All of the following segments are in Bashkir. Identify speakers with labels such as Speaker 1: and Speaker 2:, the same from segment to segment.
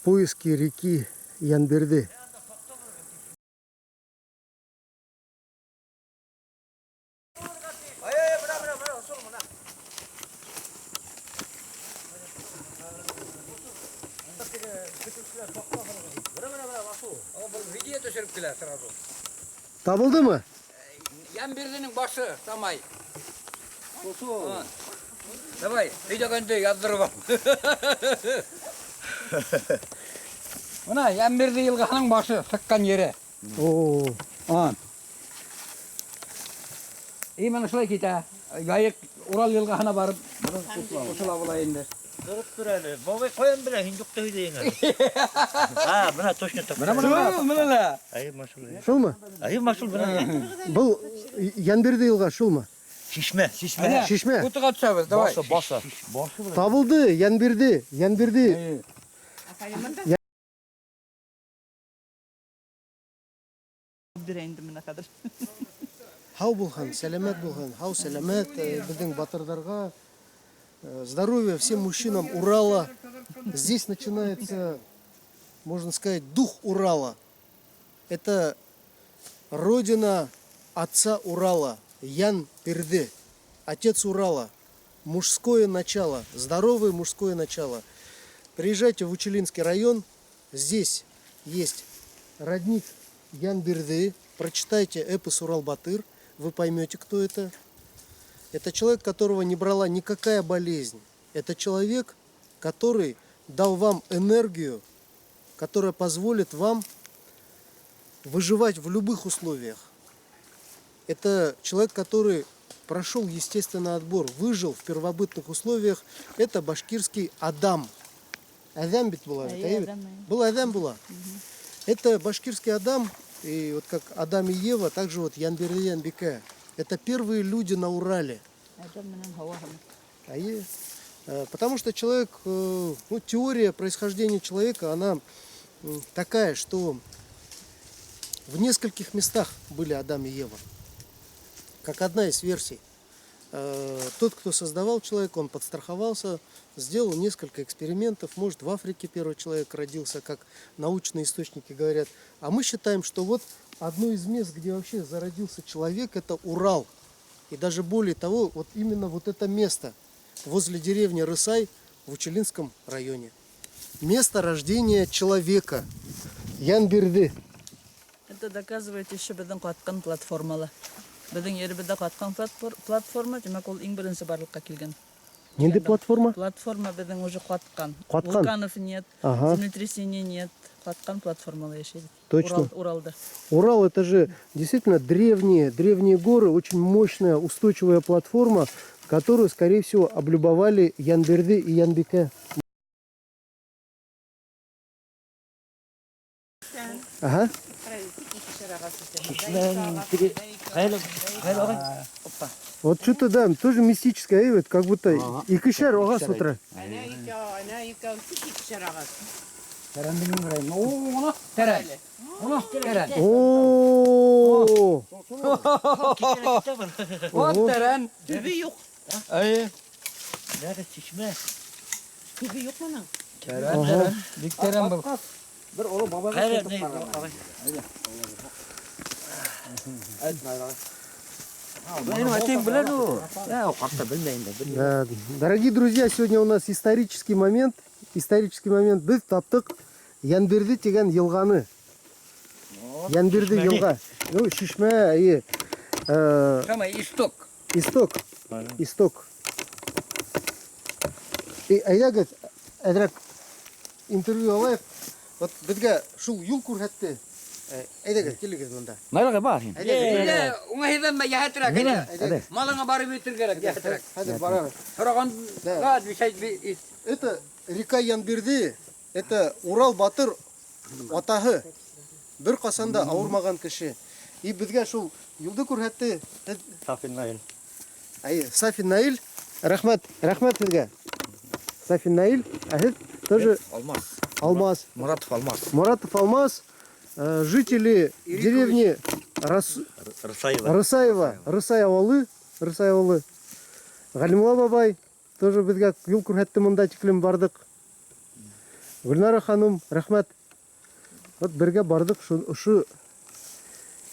Speaker 1: Поиски реки Янберды.
Speaker 2: Видео төшөрөп килә сразу.
Speaker 1: Табылдымы?
Speaker 2: Йәнбирҙенең башы, Самай. Давай, өйҙәгәнде яҙҙырып ал. Бына Йәнбирҙе йылғаһының башы сыҡҡан ере.
Speaker 1: О,
Speaker 2: А. И мына шулай китә. Яйыҡ Урал йылғаһына барып ҡушыла була инде.
Speaker 3: Тороп тор әле. Бабай ҡайҙан белә, һин юҡта һөйләйһең әле. А, бына точно так.
Speaker 2: Бына бына ла.
Speaker 3: Әйе, машул.
Speaker 1: Шулмы?
Speaker 3: Әйе, машул бына.
Speaker 1: Был Янбирҙе йылға шулмы?
Speaker 3: Шишмә, шишмә.
Speaker 1: Шишмә.
Speaker 2: Ҡутыға төшәбеҙ, давай.
Speaker 3: Башы, башы.
Speaker 1: Табылды Янбирҙе, Янбирҙе.
Speaker 4: Бирә инде менә хәҙер.
Speaker 1: Һау булһын, сәләмәт булһын, һау сәләмәт беҙҙең батырҙарға. Здоровья всем мужчинам Урала. Здесь начинается, можно сказать, дух Урала. Это родина отца Урала, Ян Перде, отец Урала, мужское начало, здоровое мужское начало. Приезжайте в Учалинский район, здесь есть родник Ян Берды, прочитайте эпос Урал-Батыр, вы поймете, кто это. Это человек, которого не брала никакая болезнь. Это человек, который дал вам энергию, которая позволит вам выживать в любых условиях. Это человек, который прошел естественный отбор, выжил в первобытных условиях. Это башкирский Адам. Әҙәм бит була бит,
Speaker 4: Әйе,
Speaker 1: әйе бит?
Speaker 4: Әҙәм, әйе.
Speaker 1: Был Әҙәм була. Это башкирский Адам, и вот как Адам и Ева, также вот Янбирҙе, Янбикә. Это первые люди на Урале.
Speaker 4: Әҙәм менән Һауа һымаҡ.
Speaker 1: Потому что человек, ну, теория происхождения человека, она такая, что в нескольких местах были Адам и Ева. Как одна из версий. Тот, кто создавал человека, он подстраховался, сделал несколько экспериментов. Может, в Африке первый человек родился, как научные источники говорят. А мы считаем, что вот одно из мест, где вообще зародился человек, это Урал. И даже более того, вот именно вот это место возле деревни Рысай в Учалинском районе. Место рождения человека. Янбирды.
Speaker 4: Это доказывает еще беҙҙең ҡатҡан платформала. Беҙҙең еребеҙҙә ҡатҡан платформа, тимәк, ул иң беренсе барлыҡҡа килгән.
Speaker 1: Ниндәй платформа?
Speaker 4: Платформа беҙҙең уже ҡатҡан.
Speaker 1: Ҡатҡан?
Speaker 4: Вулканов нет, землетрясений нет. Ҡатҡан платформала йәшәйбеҙ.
Speaker 1: Точно.
Speaker 4: Урал, Уралда.
Speaker 1: Урал — это же действительно древние, древние горы, очень мощная, устойчивая платформа, которую, скорее всего, облюбовали Янбирды и Янбике. Ага.
Speaker 3: Шишмәнең теге ҡайҙа, ҡайҙа ағай?
Speaker 1: Вот что-то, да, тоже мистическое, вот как будто икешәр ағас ултыра.
Speaker 5: Әнә икәү, әнә икәү, икешәр ағас.
Speaker 2: Тәрәнлеген күрәйем. О, мына тәрән. Мына тәрән.
Speaker 1: О,
Speaker 2: Вот тәрән.
Speaker 5: Төбө юҡ.
Speaker 2: Әйе.
Speaker 3: Нәҡ шишмә.
Speaker 5: Төбө юҡ моның.
Speaker 2: Тәрән, тәрән. Бик тәрән был.
Speaker 3: Ҡайҙа, ни, ағай? Әйтең белә ул. Ҡартта белмәйем дә.
Speaker 1: Да, дорогие друзья, сегодня у нас исторический момент. Исторический момент. Беҙ таптыҡ Янбирҙе тигән йылғаны. Янбирҙе йылға. Ну, шишмә, и,
Speaker 2: Самый исток.
Speaker 1: исток. Исток. И әйҙәгеҙ, әҙерәк интервью алайыҡ. Вот беҙгә шул юл күрһәтте. Әйҙәгеҙ, килегеҙ бында.
Speaker 3: Наилға бар һин.
Speaker 1: Әйҙәгеҙ.
Speaker 2: Уңайһыҙҙанма, йәһәтерәк.
Speaker 1: Әйҙәгеҙ.
Speaker 2: Малыңа барып етер кәрәк, йәһәтерәк.
Speaker 1: Хәҙер барабыҙ.
Speaker 2: Һорағанға отвечать
Speaker 1: Это река Янбирҙе, это Урал батыр атаһы. Бер ҡасан да ауырмаған кеше. И беҙгә шул юлды күрһәтте.
Speaker 3: Сафин Наил.
Speaker 1: Әйе, Сафин Наил. Рәхмәт, рәхмәт һеҙгә. Сафин Наил, ә һеҙ тоже
Speaker 3: Алмаз.
Speaker 1: Алмаз.
Speaker 3: Моратов Алмаз.
Speaker 1: Муратов Алмаз, жители деревни
Speaker 3: Рысаева.
Speaker 1: Рысаева, Рысай ауылы, Рысай ауылы. Ғәлимулла бабай тоже беҙгә юл күрһәтте, мында тиклем барҙыҡ. Гөлнара ханым, рәхмәт. Вот бергә бардыҡ ошо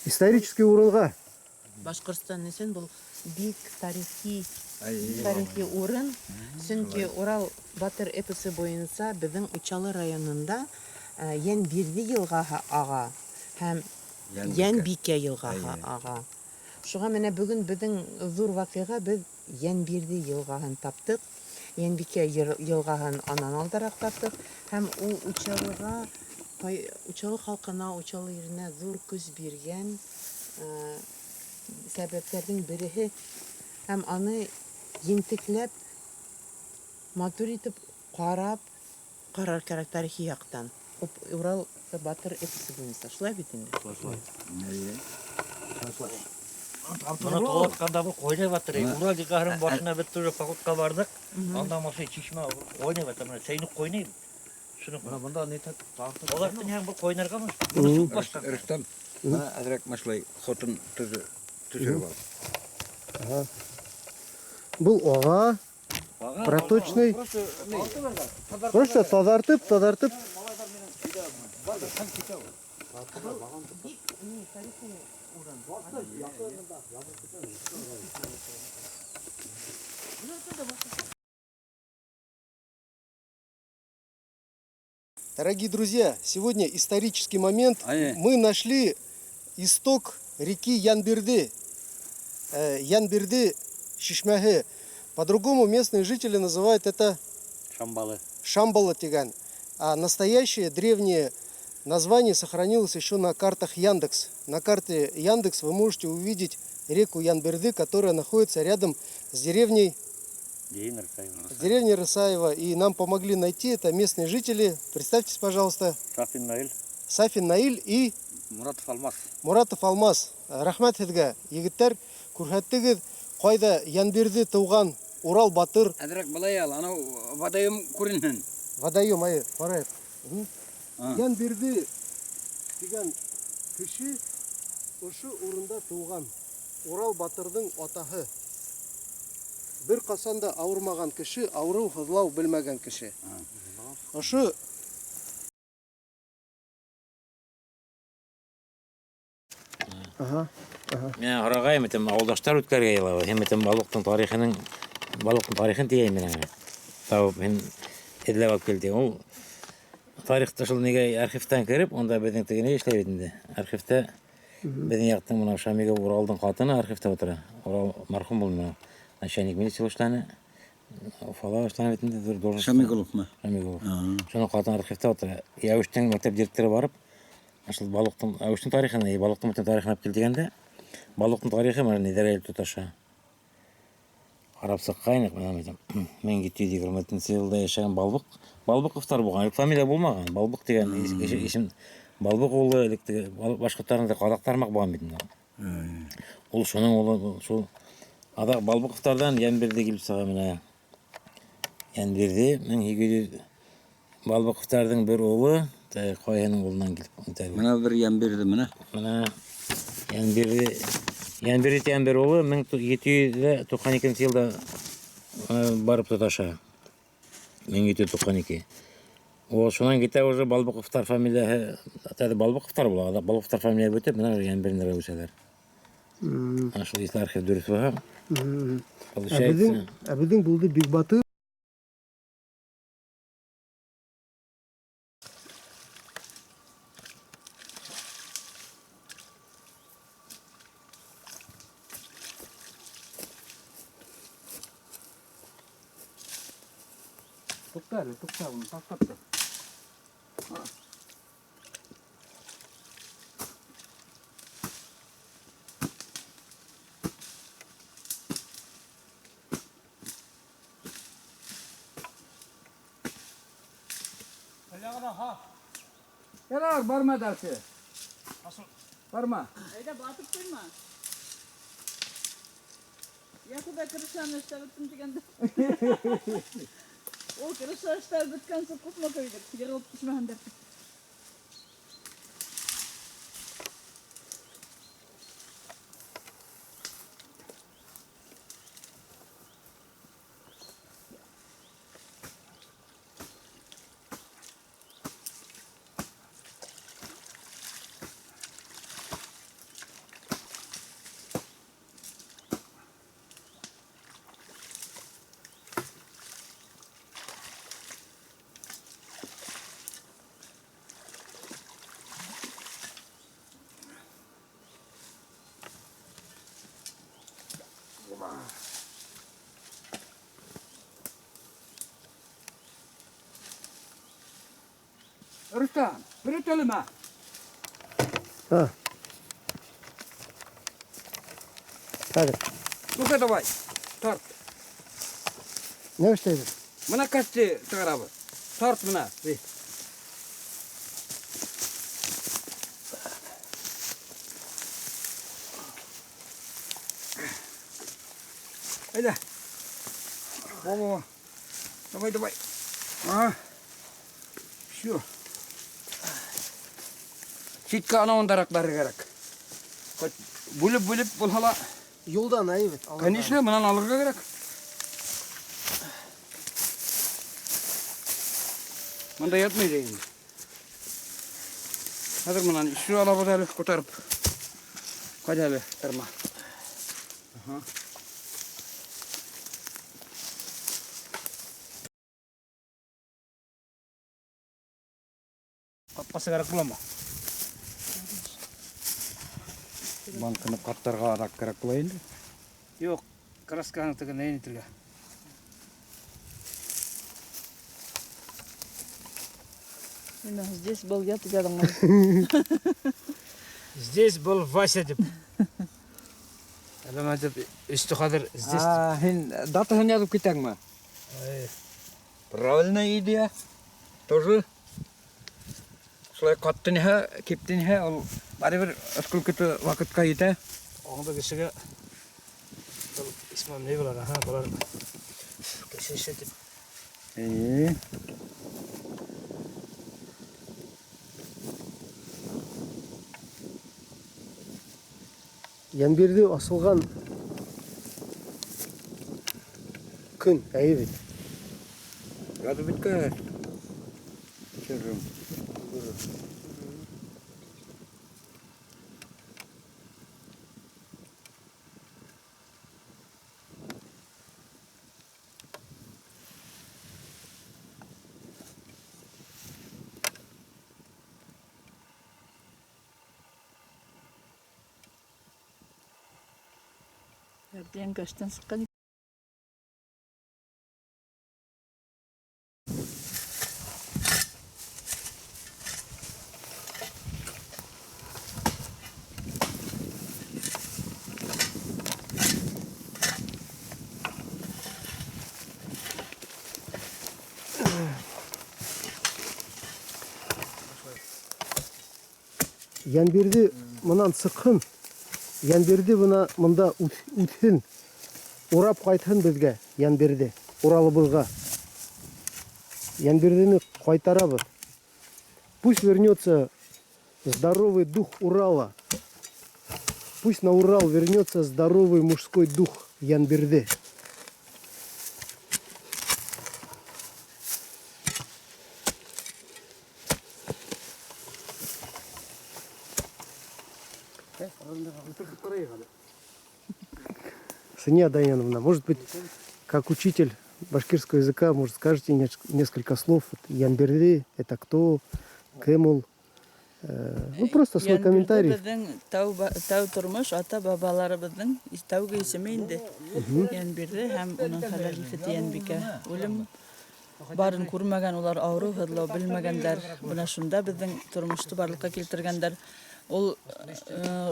Speaker 1: исторический урынға.
Speaker 5: Башҡортостан өсөн был бик тарихи тарихи урын, сөнки Урал батыр эпосы буйынса беҙҙең Учалы районында Йәнбирҙе йылғаһы аға һәм Йәнбикә йылғаһы аға. Шуға менә бөгөн беҙҙең ҙур ваҡиға, беҙ Йәнбирҙе йылғаһын таптыҡ. Йәнбикә йылғаһын анан алдараҡ таптыҡ һәм ул Учалыға, Учалы халҡына, Учалы еренә ҙур көс биргән сәбәптәрҙең береһе һәм аны ентекләп, матур итеп ҡарап, ҡарар кәрәк тарихи яҡтан. Урал батыр эпосы буйынса. Шулай бит инде?
Speaker 3: Быны талатҡанда был ҡойнап ятыр. Урал йылғаһының башына беҙ тоже походҡа барҙыҡ. Анда машы чишмә ҡойнап ята. Менә сәйнүк ҡойнай. Шуны
Speaker 2: Менә бында ни тартып.
Speaker 3: Алар һәм был ҡойнарғамы? Быны суҡ башҡа.
Speaker 2: Рөстәм, менә әҙерәк машлай хотын төшөрөп ал.
Speaker 1: Был аға, проточный. Просто таҙартып, таҙартып. Дорогие друзья, сегодня исторический момент. Мы нашли исток реки Янбирды. Янбирды шишмәһе. По-другому местные жители называют это
Speaker 3: Шамбалы.
Speaker 1: Шамбала тигән. А настоящее древнее название сохранилось еще на картах Яндекс. На карте Яндекс вы можете увидеть реку Янбирды, которая находится рядом с деревней Деревня Рысаева. И нам помогли найти это местные жители. Представьтесь, пожалуйста.
Speaker 3: Сафин Наиль.
Speaker 1: Сафин Наиль и
Speaker 2: Муратов Алмаз.
Speaker 1: Муратов Алмаз. Рәхмәт һеҙгә, егеттәр, күрһәттегеҙ, ҡайҙа Янбирҙе тыуған Урал батыр.
Speaker 2: Әҙерәк былай ал, анау водоем күренһен.
Speaker 1: Водоем, әйе, ҡарайыҡ. Янбирҙе тигән кеше ошо урында тыуған. Урал батырҙың атаһы. Бер ҡасан да ауырмаған кеше, ауырыу, һыҙлау белмәгән кеше. Ошо
Speaker 6: Мин һорағайым, әйтәм, ауылдаштар үткәргә йыла. Һин әйтәм, балыҡтың тарихының, балыҡтың тарихын тейәйем мин аңа. Тауып, һин эҙләп алып кил ти. Ул тарихта шул нигә архивтан кереп, унда беҙҙең теге ни эшләй бит инде. Архивта беҙҙең яҡтың бына Шамигов Уралдың ҡатыны архивта ултыра. Урал мәрхүм булды менә. Начальник милиция эшләне. Уфала эшләне бит инде, ҙур должность.
Speaker 2: Шамиголовмы?
Speaker 6: Шамиголов. Шуның ҡатыны архивта ултыра. Яүештең мәктәп директоры барып, шул балыҡтың, Яүештең тарихын, балыҡтың бөтөн тарихын алып кил тигәндә, балыҡтың тарихы менә ниҙәр әйләп тоташа. Ҡарап сыҡҡайныҡ, менә әйтәм, 1720 йылда йәшәгән Балбыҡ, Балбыҡовтар булған, элек фамилия булмаған, Балбыҡ тигән исем, Балбыҡ улы элек теге башҡорттарҙың ҡаҙаҡ тармаҡ булған бит инде. Ул шуның улы, шул аҙаҡ Балбыҡовтарҙан Йәнбирҙе килеп сыға менә. Йәнбирҙе 1800 Балбыҡовтарҙың бер улы, ҡайһының улынан килеп үтә.
Speaker 2: Менә бер Йәнбирҙе менә.
Speaker 6: Менә Йәнбирҙе, Йәнбирҙе тигән бер улы 1792 йылда барып тоташа. 1792. Ул шунан китә уже Балбыҡовтар фамилияһы, тәҙе Балбыҡовтар була, аҙаҡ Балбыҡовтар фамилияһы бөтөп, менә Йәнбирҙеләр үсәләр. Ана шул исле архив дөрөҫ булһа. Получается.
Speaker 1: Ә беҙҙең булды Бикбатыр.
Speaker 2: Туҡта әле, туҡта, уны ташлап тор. Ярар, барма дальше. Барма.
Speaker 4: Әйҙә, батып ҡуйма. Я Хоҙай крышаны эшләп бөттөм тигәндә. Ул крыша эшләп бөткәнсе күпме көйҙөк, йығылып төшмәһен тип.
Speaker 2: Рөстәм, бер өтәлеме?
Speaker 1: А. Хәҙер.
Speaker 2: Ну-ка давай, тарт.
Speaker 1: Ни эшләйбеҙ?
Speaker 2: Бына кости сығарабыҙ. Тарт бына. Бей. Әйҙә. Во-во. Давай, давай. А. Все. Ситкә анауындараҡ барыр кәрәк. Хоть бүлеп-бүлеп булһа ла,
Speaker 1: Юлдан әйбәт.
Speaker 2: конечно, бынан алырға кәрәк. Бында ятмай инде. Хәҙер бынан еще алабыҙ әле күтәреп. Ҡайҙа әле тырма. Ага.
Speaker 7: Ҡатмаһа кәрәк буламы?
Speaker 2: Банканы ҡаттарға аҙаҡ кәрәк була инде.
Speaker 7: Юҡ, красканы теге нәйен итергә.
Speaker 4: Именно здесь был я, тебя думаю.
Speaker 7: Здесь был Вася тип. Әле тип өҫтө хәҙер здесь.
Speaker 2: А, һин датаһын яҙып китәңме?
Speaker 7: Эй,
Speaker 2: Правильная идея. Тоже. Шулай ҡатты ниһә, кипте ниһә, ул барыбер сколько-то ваҡытҡа етә.
Speaker 7: Аңда кешегә был исмам ни булар, аһа, былар кеше эше тип.
Speaker 2: Эйе.
Speaker 1: Йәнбирҙе асылған көн, әйе бит.
Speaker 2: Яҙып бөткән. Төшөрөм.
Speaker 4: Әбдән кәштән сыҡҡан.
Speaker 1: Йәнбирҙе мынан сыҡһын. Йәнбирҙе бына мында үтһен. Урап ҡайтһын беҙгә Йәнбирҙе, Уралыбыҙға. Йәнбирҙене ҡайтарабыҙ. Пусть вернется здоровый дух Урала. Пусть на Урал вернется здоровый мужской дух Янбирды. Сания Даяновна, может быть, как учитель башкирского языка, может, скажете несколько слов? Вот Янбирды – это кто? Кем ул? Ну, просто свой
Speaker 4: Йәнбирҙе
Speaker 1: комментарий.
Speaker 4: Беҙҙең тәү тормош ата-бабаларыбыҙҙың тәүге исеме инде. Йәнбирҙе һәм уның хәләл ефете Йәнбикә. Үлем барын күрмәгән, улар ауырыу, һыҙлау белмәгәндәр. Бына шунда беҙҙең тормошто барлыҡҡа килтергәндәр. Ул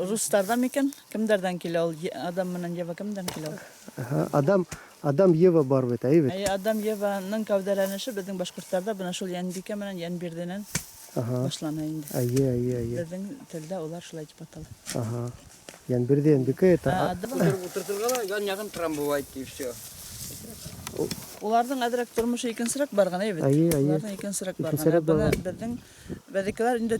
Speaker 4: рустарҙан микән? Кемдәрҙән килә ул? Адам менән Ева кемдән килә ул?
Speaker 1: Ага, Адам, Ева бар бит, әйе бит?
Speaker 4: Әйе, Адам Еваның кәүҙәләнеше беҙҙең башҡорттарҙа бына шул Йәнбикә менән Йәнбирҙенән башлана инде.
Speaker 1: Әйе, әйе, әйе.
Speaker 4: Беҙҙең телдә улар шулай тип атала.
Speaker 1: Ага. Янбирҙе, Йәнбикә это
Speaker 2: Ултыртырға ла ян яғын трамбовать и все.
Speaker 4: Уларҙың әҙерәк тормошо икенсерәк барған, әйе бит?
Speaker 1: Әйе, әйе.
Speaker 4: Уларҙың икенсерәк барған.
Speaker 1: Икенсерәк
Speaker 4: Бына
Speaker 1: барған.
Speaker 4: Беҙҙекеләр инде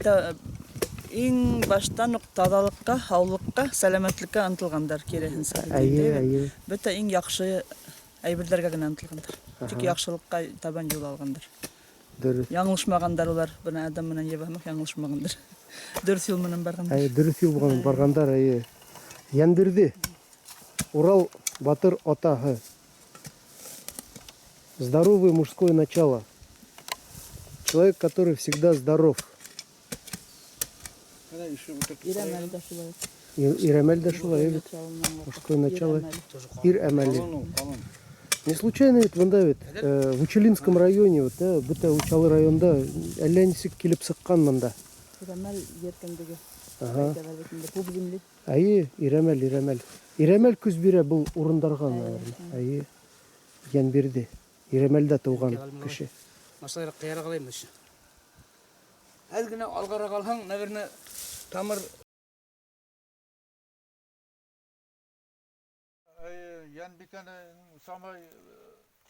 Speaker 4: иң баштан уҡ таҙалыҡҡа, һаулыҡҡа, сәләмәтлеккә ынтылғандар, киреһенсә.
Speaker 1: Әйе, әйе.
Speaker 4: Бөтә иң яҡшы әйберҙәргә генә ынтылғандар. Тик яҡшылыҡҡа табан юл алғандар.
Speaker 1: Дөрөҫ.
Speaker 4: Яңылышмағандар улар. Бына Адам менән Ева һымаҡ яңылышмағандар. Дөрөҫ юл менән барғандар.
Speaker 1: Әйе, дөрөҫ юл менән барғандар, әйе. Йәнбирҙе. Урал батыр атаһы. Здоровое мужское начало. Человек, который всегда здоров.
Speaker 4: Ирәмәл дә шулай.
Speaker 1: Ирәмәл дә шулай, әйе бит. Мужское начало. Ир әмәле. Не случайно ведь бында бит в Учалинском районе, вот, да, бөтә Учалы районында әллә нисек килеп сыҡҡан бында.
Speaker 4: Ирәмәл ер кендеге.
Speaker 1: Ага.
Speaker 4: Әйтәләр бит инде, пуп земли.
Speaker 1: Әйе, Ирәмәл, Ирәмәл. Ирәмәл көс бирә был урындарға, наверное. Әйе. Йәнбирҙе. Ирәмәлдә тыуған кеше.
Speaker 7: Машалар ҡыяра ҡалаймы еще.
Speaker 2: Әҙ генә алғараҡ алһаң, наверное, тамыр.
Speaker 8: Йәнбикәнең самай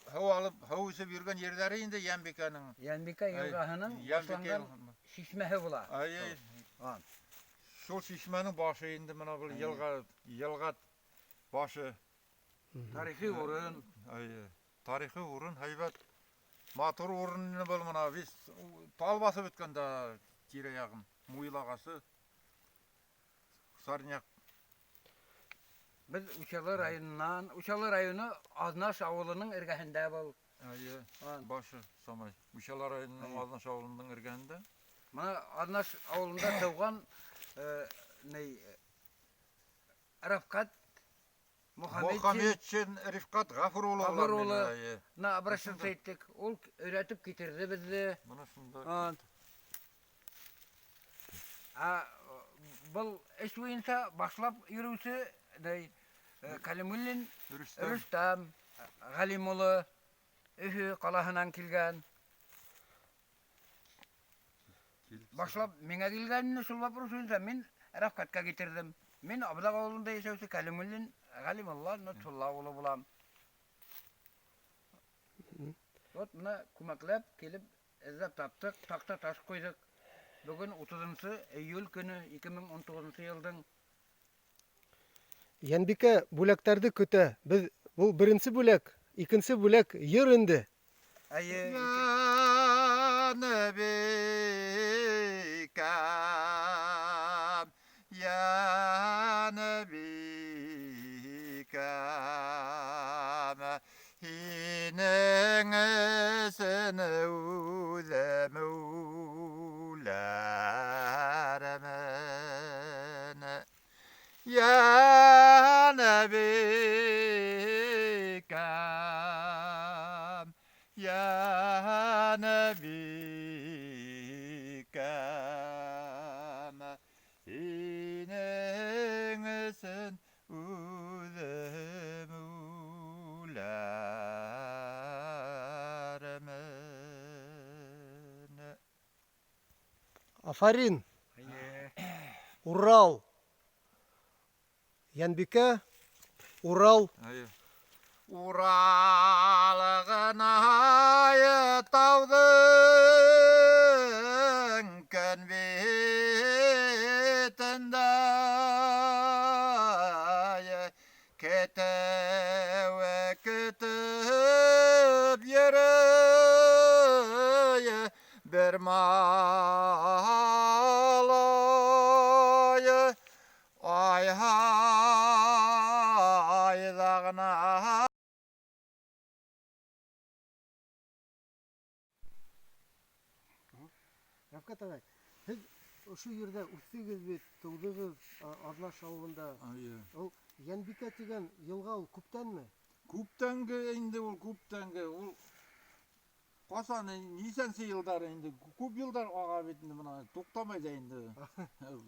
Speaker 8: һыу алып, һыу эсеп йөрөгән ерҙәре инде Йәнбикәнең.
Speaker 2: Йәнбикә йылғаһының
Speaker 8: Йәнбикә
Speaker 2: башланған шишмәһе була.
Speaker 8: Ай, шул шишмәнең башы инде мына был йылға, йылға башы.
Speaker 2: Тарихи урын.
Speaker 8: Ай, тарихи урын һәйбәт. Матур урын инде был мына весь тал баҫып бөткән дә тирә яғын. Муйыл ағасы. Сорняк.
Speaker 2: Беҙ Учалы районынан, Учалы районы Аҙнаш ауылының эргәһендә был.
Speaker 8: Әйе, башы самай. Учалы районының Аҙнаш ауылының эргәһендә.
Speaker 2: Мына Аҙнаш ауылында тыуған ни Рәфҡәт Мухаммедшин.
Speaker 8: Мухаммедшин Рифҡат Ғәфүр улы.
Speaker 2: Ғәфүр улы. На обращаться иттек. Ул өйрәтеп китерҙе беҙҙе.
Speaker 8: Мына шунда.
Speaker 2: Ә был эш буйынса башлап йөрөүсе ни Кәлимуллин Рөстәм Ғәлим улы Өфө ҡалаһынан килгән. Башлап миңә килгән шул вопрос буйынса мин Рәфҡәткә китерҙем. Мин Абҙаҡ ауылында йәшәүсе Кәлимуллин Ғәлимулла Нотфулла улы булам. Вот мына күмәкләп килеп эҙләп таптыҡ, таҡта таш ҡуйҙыҡ. Бөгөн 30 июль көнө 2019 йылдың.
Speaker 1: Йәнбикә бүләктәрҙе көтә. Беҙ был беренсе бүләк, икенсе бүләк йыр инде.
Speaker 2: Әйе.
Speaker 8: Йәнбикәм, Йәнбикәм, һинең өсөн үҙем үләрмен. Йәнбикәм, Йәнбикәм, һинең өсөн үҙем үләрмен.
Speaker 1: Афарин! Урал! Йәнбикә, Урал.
Speaker 8: Урал ғына тауҙың көн битендә көтөү көтөп йөрөй бер малай. Ай һайҙа ғына.
Speaker 1: Рәфҡәт ағай, һеҙ ошо ерҙә үҫтегеҙ бит, тыуҙығыҙ Аҙнаш ауылында. Ул Йәнбикә тигән йылға ул күптәнме?
Speaker 8: Күптәнге инде ул, күптәнге. Ул ҡасан, нисәнсе йылдар инде, күп йылдар аға бит инде мына, туҡтамай ҙа инде.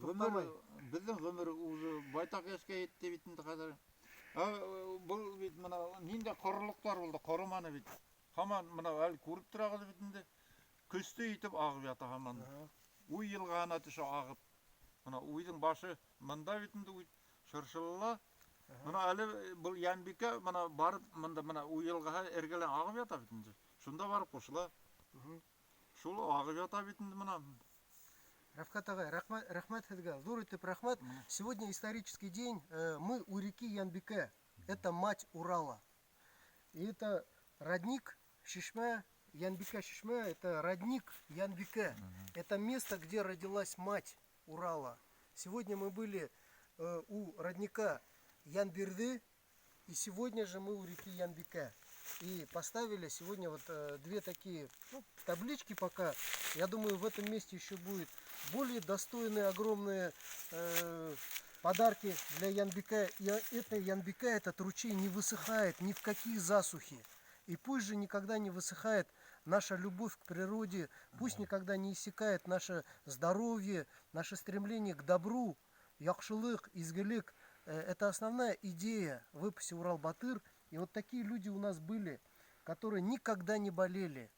Speaker 1: Туҡтамай.
Speaker 8: Беҙҙең ғүмер уже байтаҡ йәшкә етте бит инде хәҙер. Был бит мына ниндәй ҡоролоҡтар булды, ҡороманы бит. Һаман мына әле күреп торағыҙ бит инде. Көслө итеп ағып ята һаман. Уй йылғаһына төшә ағып. Мына уйҙың башы мында бит инде, уй Шыршылыла. Мына әле был Йәнбикә мына барып мында мына уй йылғаһы эргәлән ағып ята бит инде. Шунда барып ҡушыла. Шул ағып ята бит инде мына.
Speaker 1: Рәфҡәт ағай, рәхмәт һеҙгә, ҙур итеп рәхмәт. Сегодня исторический день. Мы у реки Янбике. Это мать Урала. И это родник Шишмә, Янбика Шишмә, это родник Янбике. Это место, где родилась мать Урала. Сегодня мы были у родника Янбирды, и сегодня же мы у реки Янбике. И поставили сегодня вот две такие, ну, таблички пока. Я думаю, в этом месте еще будет более достойные, огромные Подарки для Янбика. И это Янбика, этот ручей не высыхает ни в какие засухи. И пусть же никогда не высыхает наша любовь к природе, пусть никогда не иссякает наше здоровье, наше стремление к добру, яҡшылыҡ, изгелек. Это основная идея в эпосе Урал-Батыр. И вот такие люди у нас были, которые никогда не болели.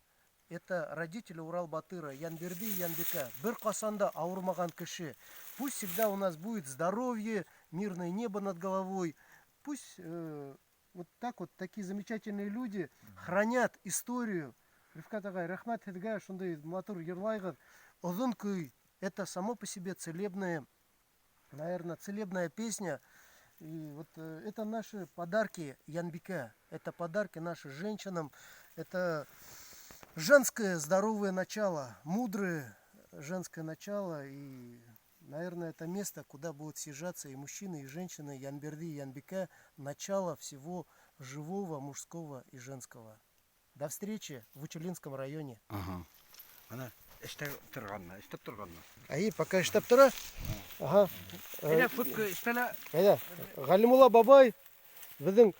Speaker 1: Это родители Урал-Батыра, Янбирҙе и Янбика. Бер ҡасан да ауырымаған кеше. Пусть всегда у нас будет здоровье, мирное небо над головой. Пусть вот так вот такие замечательные люди хранят историю. Рифҡәт ағай, рәхмәт һеҙгә, шундай матур йырлайһығыҙ. Оҙон көй – это само по себе целебная, наверное, целебная песня. И вот это наши подарки Янбика, это подарки нашим женщинам, это женское здоровое начало, мудрое женское начало. И, наверное, это место, куда будут съезжаться и мужчины, и женщины, Янбирҙе и Янбика, начало всего живого, мужского и женского. До встречи в Учалинском районе.
Speaker 2: Ага. Ана эштә торғанмы, эшләп торғанмы?
Speaker 1: Ай, пока эшләп тора. Ага.
Speaker 2: Әйҙә, фотка эшләлә.
Speaker 1: Әйҙә, Ғәлимулла бабай, беҙҙең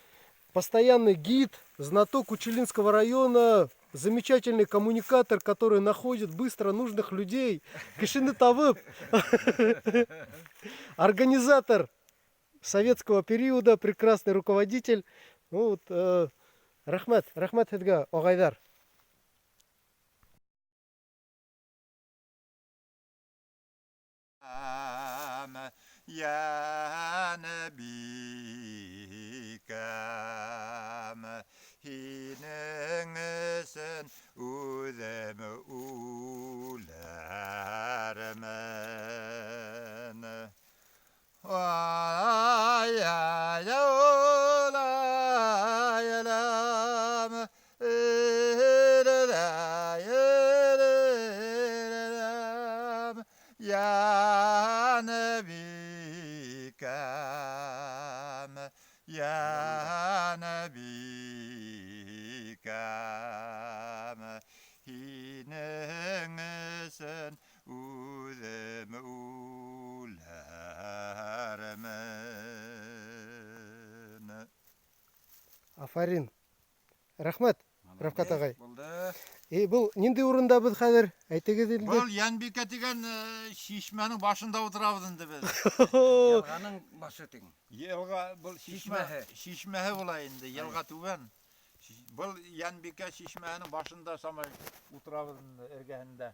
Speaker 1: постоянный гид, знаток Учалинского района, замечательный коммуникатор, который находит быстро нужных людей, кешене табып, организатор советского периода, прекрасный руководитель. Ну вот, рәхмәт, рәхмәт һеҙгә, ағайҙар.
Speaker 8: Йәнбикәм, һинең өсөн үҙем үләрмен. Ай, ай, ай, лам, лам, лам, Йәнбикәм, Йәнбикәм, һинең өсөн үҙем үләрмен.
Speaker 1: Афарин. Рәхмәт, Рәфҡәт ағай.
Speaker 2: Булды.
Speaker 1: И был ниндәй урында беҙ хәҙер? Әйтегеҙ инде.
Speaker 8: Был Йәнбикә тигән шишмәнең башында ултырабыҙ инде беҙ.
Speaker 2: Йылғаның башы тиң.
Speaker 8: Йылға был шишмә,
Speaker 2: Шишмәһе.
Speaker 8: шишмәһе була инде, йылға түбән. Был Йәнбикә шишмәһенең башында самай ултырабыҙ инде, эргәһендә.